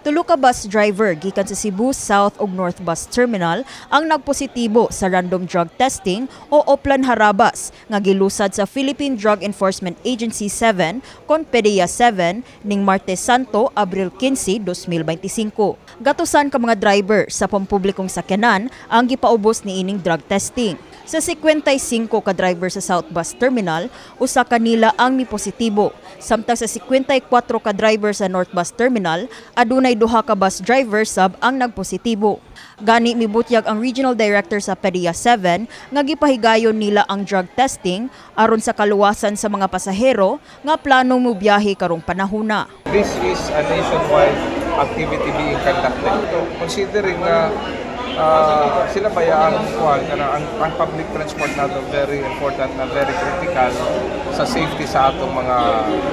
Tulo ka bus driver gikan sa Cebu South ug North Bus Terminal ang nagpositibo sa random drug testing o Oplan Harabas nga gilusad sa Philippine Drug Enforcement Agency 7 kon PDEA 7 ning Martes Santo, Abril 15, 2025. Gatusan ka mga driver sa pampublikong sakyanan ang gipaubos niining drug testing. Sa 55 ka driver sa South Bus Terminal, usa kanila ang mipositibo. Samtang sa 54 ka driver sa North Bus Terminal, adunay duha ka bus driver sab ang nagpositibo. Gani mibutyag ang Regional Director sa PDEA 7 nga gipahigayon nila ang drug testing aron sa kaluwasan sa mga pasahero nga planong mobiyahe karong panahona. This is a nationwide activity being conducted. So, considering na sila ba ang kuan kana ang public transport nato, very important na very critical sa safety sa atong mga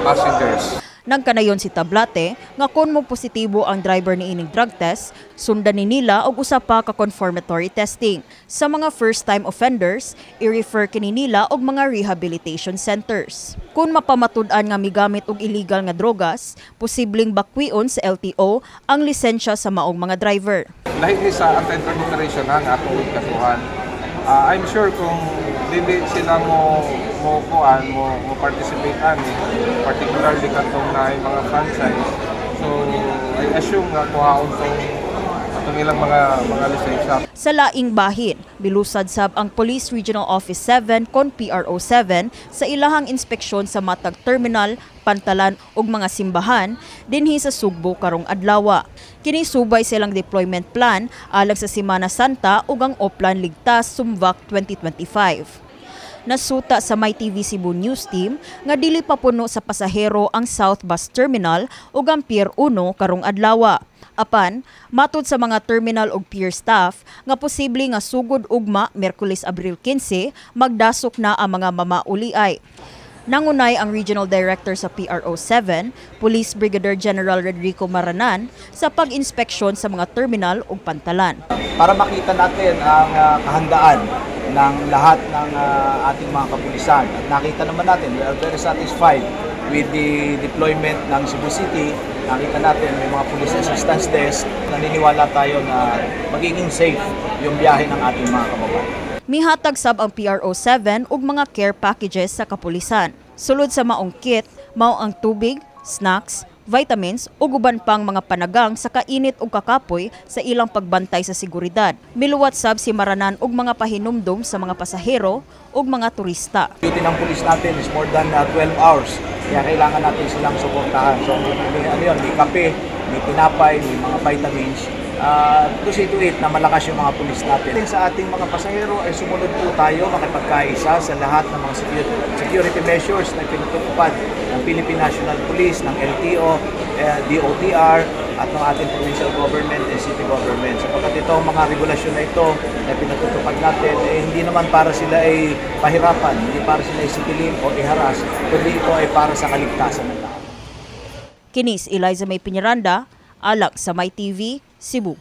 passengers. Nagkanayon si Tablate nga kung mo positibo ang driver ni ining drug test, sundan ni nila og usa pa ka confirmatory testing. Sa mga first-time offenders, i-refer kini nila og mga rehabilitation centers. Kung mapamatud-an nga migamit og illegal nga drogas, posibleng bakwion sa LTO ang lisensya sa maong mga driver. Lahi ni sa anti-drug operation ha nga atong kasuhan. I'm sure kung dili sila mo mo kuan mo mo participate ani, particularly katong naay mga franchise, so I assume nga kuhaon tong atong ilang mga lisensya. Sa laing bahin, milusad sab ang Police Regional Office 7 kon PRO 7 sa ilahang inspeksyon sa matag terminal, pantalan ug mga simbahan dinhi sa Sugbo karong adlaw. Kini subay sa ilang deployment plan alang sa Semana Santa ug ang Oplan Ligtas Sumvak 2025. Nasuta sa MyTV Cebu News Team nga dili pa puno sa pasahero ang South Bus Terminal ug ang Pier 1 karong adlaw. Apan, matud sa mga terminal ug pier staff nga posible nga sugod ugma, Miyerkules, Abril 15, magdasok na ang mga mamauliay. Nangunay ang Regional Director sa PRO 7, Police Brigadier General Rodrigo Maranan, sa pag-inspeksyon sa mga terminal ug pantalan. Para makita natin ang kahandaan ng lahat ng ating mga kapulisan. At nakita naman natin, we are very satisfied with the deployment ng Cebu City. Nakita natin may mga police assistance desk. Naniniwala tayo na magiging safe yung biyahe ng ating mga kababayan. Mihatag sab ang PRO 7 og mga care packages sa kapulisan. Sulod sa maong kit, mao ang tubig, snacks, vitamins ug uban pang mga panagang sa kainit ug kakapoy sa ilang pagbantay sa seguridad. Miluwat sab si Maranan og mga pahinumdom sa mga pasahero ug mga turista. Duty ng police natin is more than 12 hours. Kaya kailangan natin silang suportahan. So may, ano yun, may kape, may tinapay, may mga vitamins. To see to it na malakas yung mga pulis natin. Sa ating mga pasahero ay sumunod po tayo, makipagkaisa sa lahat ng mga security measures na pinatutupad ng Philippine National Police, ng LTO, DOTR, at ng ating provincial government and city government. Sapagkat itong mga regulasyon na ito na pinatutupad natin, eh, hindi naman para sila ay pahirapan, hindi para sila ay sikilin o iharas, kundi ito ay para sa kaligtasan ng tao. Kini si Eliza May Piñaranda, alang sa MyTV, Cebu.